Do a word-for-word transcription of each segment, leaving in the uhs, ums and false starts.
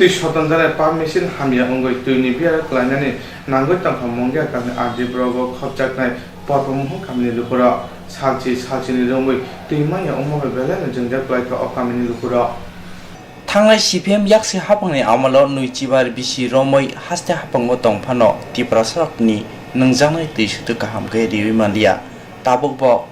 Twi sotonjaknai pump machine hamya wngwi twini biyaro kwlainani nangwi tongkha Mungia kamini R D block o khopjaknai Podomohon kamini lukurok. Salchi salchini romwi twi manya wngma bai belaino jwngjal kwlaikha o kamini lukurok. Thangnai C P M yaksi haphangni amolo nwi chibar bisi romwi haste haphango tongphano Tiprasarokni nwngjaknai twi sudu kaham khe riwi manliya. Tabukbo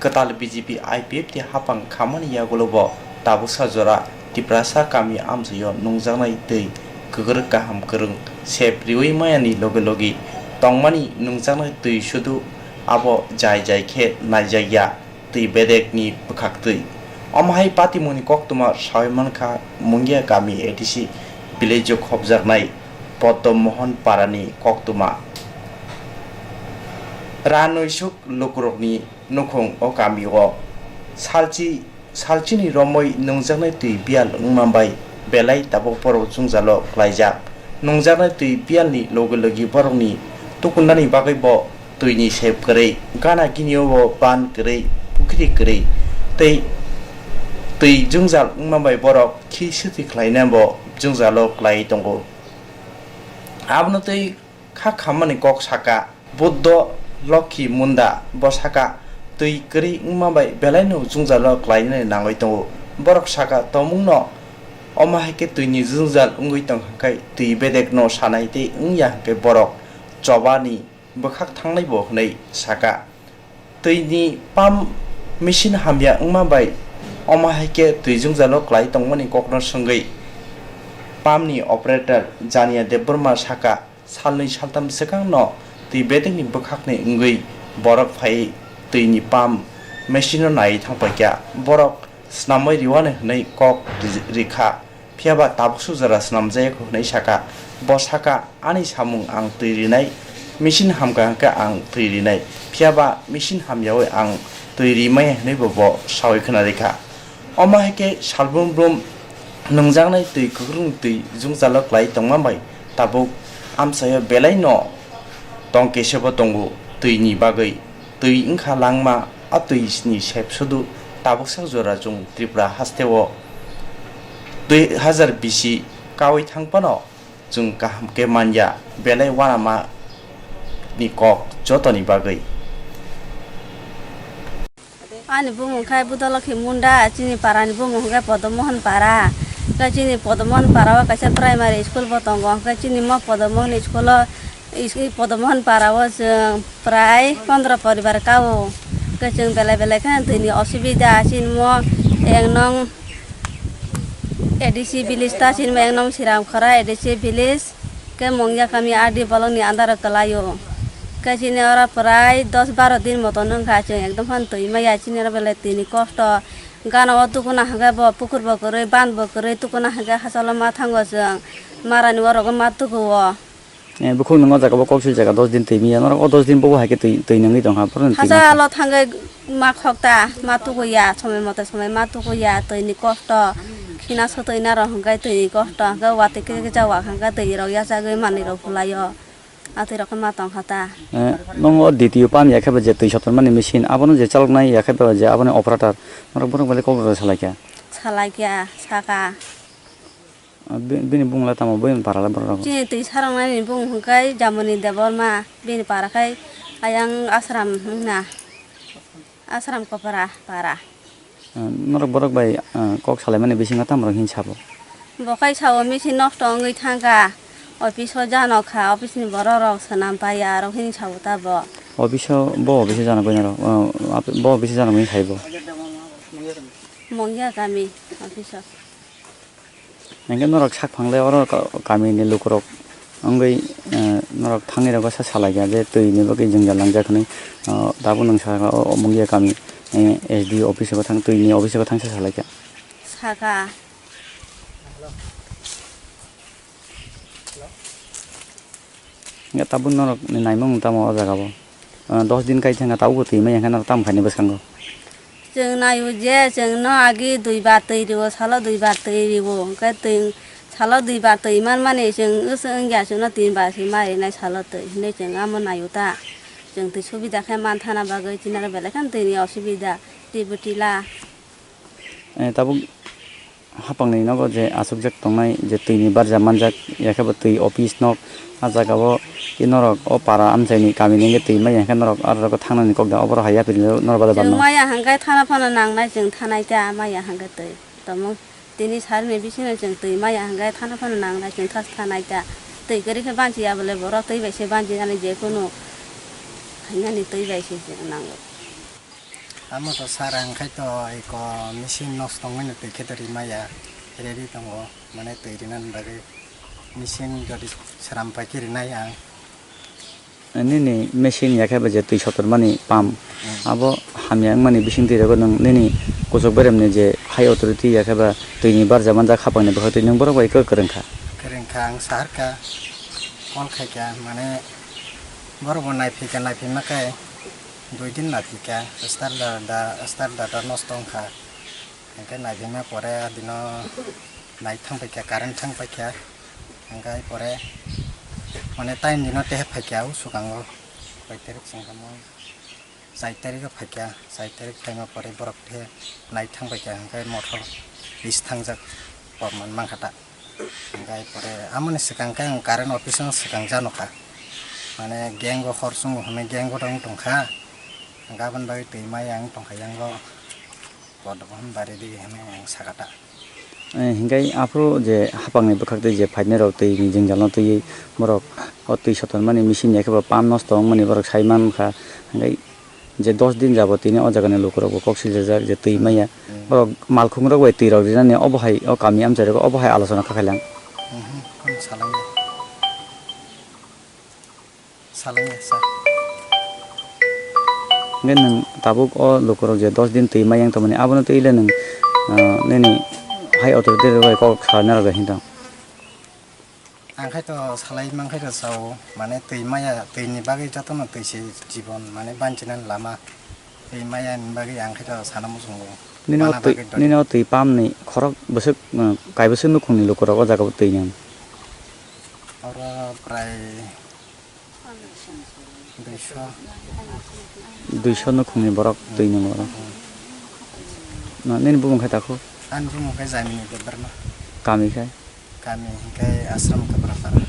kwtal B J P I P F T haphang khamani yagulobo tabuksa jora Tiprasa kami amchaio nwngjaknai twi kwrwk kaham kwrwng sep riwi mayani logi logi tongmani nwngjaknai twi sudu abo jai jai khe naijakya. Twi bedekni bwkhaktwi. Omo hai patimungni koktwma sawi mankha Mungia kami A D C village-o khopjaknai Poddo Mohon Parani koktwma. Ranwisuk lukurokni nukhung o kamio salchi, salchini romwi nwngjaknai twi biyal wngma bai belai tabuk borok jwngjalo klaijak. Nwngjaknai twi biyalni logi logi borokni tukunani bagwi bo twini sep kwrwi, gana ginio bo ban kwrwi, pukhri kwrwi, tei twi jwngjal wngma bai borok khi swtwi khlaina bo jwngjalo klaiwi tongo. Abono twi kha khammani kok saka, Buddho Lokhi Munda bo saka, twi kwrwi wngma bai belaino jwngjalo klainani nangwi tongo. Borok saka, tomungno omo hai khe twini jwngjal wngwi tong kha khe twi bedekno sanai tei wngya hwnkhe borok chobani bwkhak thangnai bo hwnwi saka. Twini pump machine hamya wngma bai omo hai khe twi jwngjalo klai tongmani kokno swngwi pump ni operator Jania Debbarma saka, salnwi saltham swkangno twi bedekni bwkhakni wngwi borok phaiwi twini pump machine no naiwi thangpaikha. Borok snamwi riwani hwnwi kok ri-, rikha. Phiya ba tabuk sujara snamjaya kho hwnwi saka. Bo saka, "Ani samung ang twi rinai, machine hamkha hwnkhe ang twi rinai, phiya ba machine hamyaui ang twi rimaya," hwnwi bo, bo saui khna rikha. Omo hai khe salbrum brum nwngjaknai twi kwkrwng twi jwngjalo klai tongma bai tabuk amchaio belaino tong kesebo tongo twini bagwi. Twi wngkha langma, a twi ni sep sudu tabuksak jora chwng Tripura hasteo dui hazar bisi kaui thang phano chwng kaham khe manya, belai uanama ni kok jotoni bagwi. Ani bumung khai Budolokhi Munda, chini para ni bumung hwnkhe Podomohon para. Khe chini Podomohon para o kaisa primary school bo tongo, hwnkhe chini mo Podomohon school o Is-, i Podomohon para o chwng prai pondro poribar kao. Khe chwng belai belai khe twi ni osubida, chini mo ek nong A D C village ta, chini mo ek nong Siramkhora A D C village. Khe Mungya kami R D block ni under o kwlai o. Khe chini oro prai dos baro din moto wng kha, chwng ekdom phano twi maya, chini oro belai twi ni kosto. Gana o tukuna hwnkhe bo pukur bo kwrwi, ban bo kwrwi, tukuna hwnkhe hachalo ma thango chwng, mara ni oro ma tuku o. Eh, bukhuk nwng o jaga bo kok sui jaga dos din twi manya, norok o dos din bo hai khe twi, twi nungwi tong kha, phoro twi masa. Hachalo thangwi ma khok ta, ma tukuya, somoi mote somoi ma tukuya, twi ni kosto, khina sotwi na rok hwnkhe twi ni kosto, hwnkhe watwi kisa kisa wa hwnkhe twi rok yachagwi manwi rok phunaio, a twi rok khe ma tong kha ta. Eh, nwng o D T O pump ya khe ba je twi sotonmani machine, abono je chaloknai ya khe ba je aboni operator, norok borok belai kok rw salai kha. Salai kha, saka. Ah, bi-, bini bumung le tamo, bini para le borok rok? Chini twi saroknai ni bumung hwnkhe Jamoni Debbarma, bini para khai ayang Ashram wngna, Ashram Kopra para. Ah, norok borok bai, ah, kok salaimani bisingo tamo rok hin sabo? Bo khai sao machine nosto wngwi thangkha, office o jano kha, office ni borok rok swnam paiya, aro hin sao ta bo. Office o, bo office o jano gwi norok, ah, ap-, bo office o jano gwi saibo? Mungya kami office o. Hingke norok sak phangle oro ka-, kamini lukurok wngwi, eh, norok thangwi rogo sa salai kha je twi ni bagwi jwngjal langjak hinwi, ah, tabuk nwng saka o, o Mungia kami, eh, S D O office o thang, twi ni office o thang sa salai kha. Saka. Hingke tabuk norok ni naimung tamo o jaga o? Ah, dos din kai thangkha tabuk bo twi maya hingke norok tamo khaini bwskango? Chwng naio je chwng no agi dui bar twi rio, salo dui bar twi rio, hingke twi salo dui bar twi manmani chwng wngya chwngno tin bar se ma rinai salo twi hinui chwng amo naio ta. Chwng twi subida khe manthana bagwi chini aro belai kheno twi ni osubida, twi bwtwi la. Eh, tabuk Hapangni nogo je achukjak tongnai, je twini barja manjak, yakhe bo twi office nok, a jaga o norok o para amchaini kamini hwnkhe twi maya hwnkhe norok aro thangnani kok da, oboro hai yapri norok bada chwng banno. Maya hwnkhe thana phano nangnai, chwng thanai ta maya hwnkhe twi. Tamo tini salni bisingo chwng twi maya hwnkhe thana phano nangnai, chwng thas thanai ta. Twi kwrwi khe banchiya bole borok twi bai se banchi nani, je kunu khainani twi bai se nango. Amo to sir, ang khai to eko machine nosto wngmani twi khe to rimaya, ready tongo, mane twi rinani bagwi machine jodi sram pai khe rinai ang. Nini machine yakhe ba je twi sotor mani pump, hmm, abo hamya wngmani bising twi rego nwng nini kuchuk beremni je high authority yakhe ba twini barja manjak hapangni bwkhak twi nwng borok bai kwrwng kha? Kwrwng kha, ang sahar kha, call khai kha, mane borok bo nai phai kha, nai phai ma khe. Dui din naithikha, starter da, starter da nosto wngkha. Hingke naithima pore adino light thang paikha, current thang paikha. Hingke pore mane time dino tehe phaikha o swkango. Koi tarik songkha mo? Char tarik o phaikha, char tarik phaima pore borok tehe light thang paikha, hingke motor bis thangjak, korman mankha ta. Hingke pore amoni swkang khe ang current office no swkang jano kha. Mane gang o hor chwngo hwnwi gang o tong tongkha. Hingke aboni bagwi twi maya wng tongkha yang o. Podok hwn bari di hwnwi ang sakha ta. Eh, hingke aphuru je hapangni bwkhak twi je phainai rok twi ni jwngjal no twiwi borok o twi sotonmani machine ya khe bo pump nosto wngmani borok sai mankha. Hingke je dos din jabot tini o jagani lukurok bo kok siljajak je twi maya. Hmm. Borok malkhung rok bai twi rok rinani obo hai o kami amchai rok obo hai alochona kha khailak. Mhm, khum salangya. Salangya sa. Hingke nwng tabuk o lukurok je dos din twi maya wng tongmani abono twi le nwng, ah, nini high authority rok bai kok salna rok hinwi tong. Ang khai to salai mang khai to sao, mane twi maya, twi ni bagwi jotono twi se jibon, mane banchinani lama, twi maya ni bagwi ang khai to sana muchungo. Nini o bana twi, bagwi dodi. Nini o twi pump ni khorok bwswk, uh, kai bwswk nukhung ni lukurok o jaga o twi nang? Oro prai duiso. Duiso nukhung ni borok twi nang oro. Hmm. Na, nini bumung khai takhu? Ani bumung khai Jamini Debbarma. Kami khai? Kami hingke Ashram Kaprapara.